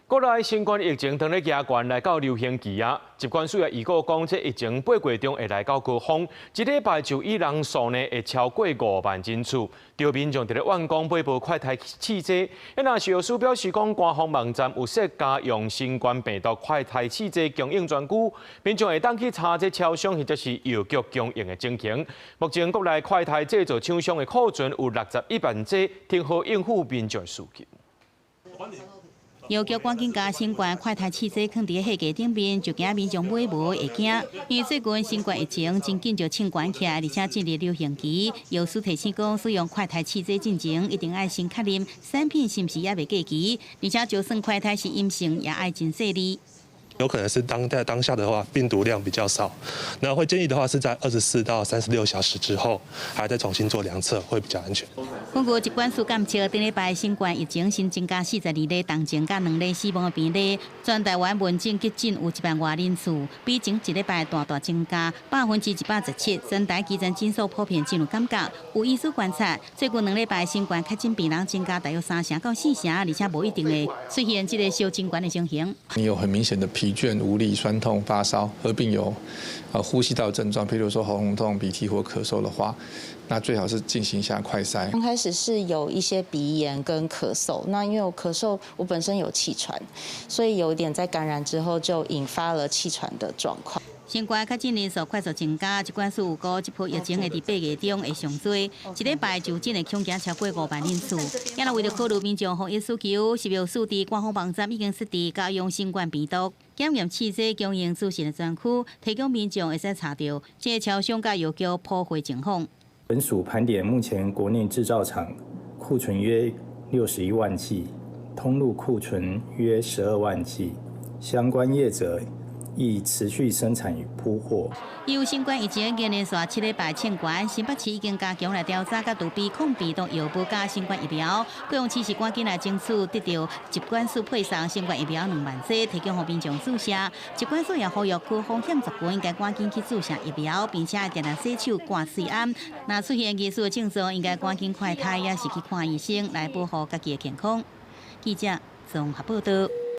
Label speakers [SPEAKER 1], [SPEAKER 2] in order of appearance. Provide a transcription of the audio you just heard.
[SPEAKER 1] 國內新冠疫情當咧加懸來到流行期啊！疾管署也預告講，這疫情8月中會來到高峰，一禮拜就醫人數呢會超過5萬人次。著民眾佇咧怨講買無快篩試劑，啊若食藥署表示講，官方網站有設家用新冠病毒快篩試劑供應專區，民眾會當去查這超商或者是藥局供應的情形。目前國內快篩製造廠商的庫存有61萬劑，挺好應付民眾需求。
[SPEAKER 2] 藥局趕緊共新冠快篩試劑囥佇貨架頂面，就驚民眾買無會驚。因為最近新冠疫情真緊就衝懸起來，而且進入流行期，藥師提醒講，使用快篩試劑進前一定愛先確認產品是毋是猶未過期，而且就算快篩是陰性，也愛真細膩。
[SPEAKER 3] 有可能是當在當下的話，病毒量比較少，那會建議的話是在24到36小時之後，還再重新做量測，會比較安全。
[SPEAKER 2] 根據疾管署監測，頂禮拜新冠疫情新增加42例重症佮2例死亡的病例，全台灣門診急診有1萬外人次，比前一禮拜大大增加117%。全台基層診所普遍進入感覺，有醫師觀察，最近兩禮拜新冠確診病人增加大約3成到4成，而且無一定會出現這個小增懸的情形。
[SPEAKER 4] 你有很明顯的疲倦、無力、痠痛、發燒，合併有呼吸道症狀，譬如說喉嚨痛、鼻涕或咳嗽的話，那最好是進行一下快篩。
[SPEAKER 5] 剛開始是有一些鼻炎跟咳嗽，那因為我咳嗽，我本身有氣喘，所以有點在感染之後就引發了氣喘的狀況。
[SPEAKER 2] 新冠確診人數快速增加，疾管署預估這波疫情會佇8月中會上濟，一禮拜就診會恐驚超過5萬人次。也若為著考慮民眾防疫需求，食藥署佇官方網站已經設置家用新冠病毒檢驗試劑供應資訊的專區，提供民眾會使查著這個超商佮藥局鋪貨情況。
[SPEAKER 6] 本署盤點目前國內製造廠庫存約61萬劑，通路庫存約12萬劑，相關業者亦持續生產與鋪貨。
[SPEAKER 2] 由新冠疫情已經連續7禮拜衝懸，新北市已經加強來調查佮儲備抗病毒藥物佮新冠疫苗。高雄市是趕緊來爭取得著疾管署配送新冠疫苗2萬劑，提供予民眾注射。疾管署也呼籲高風險族群應該趕緊去注射疫苗，並且定定洗手、掛喙罨。若出現疑似的症狀，應該趕緊快篩，抑是去看醫生來保護家己的健康。記者綜合報道。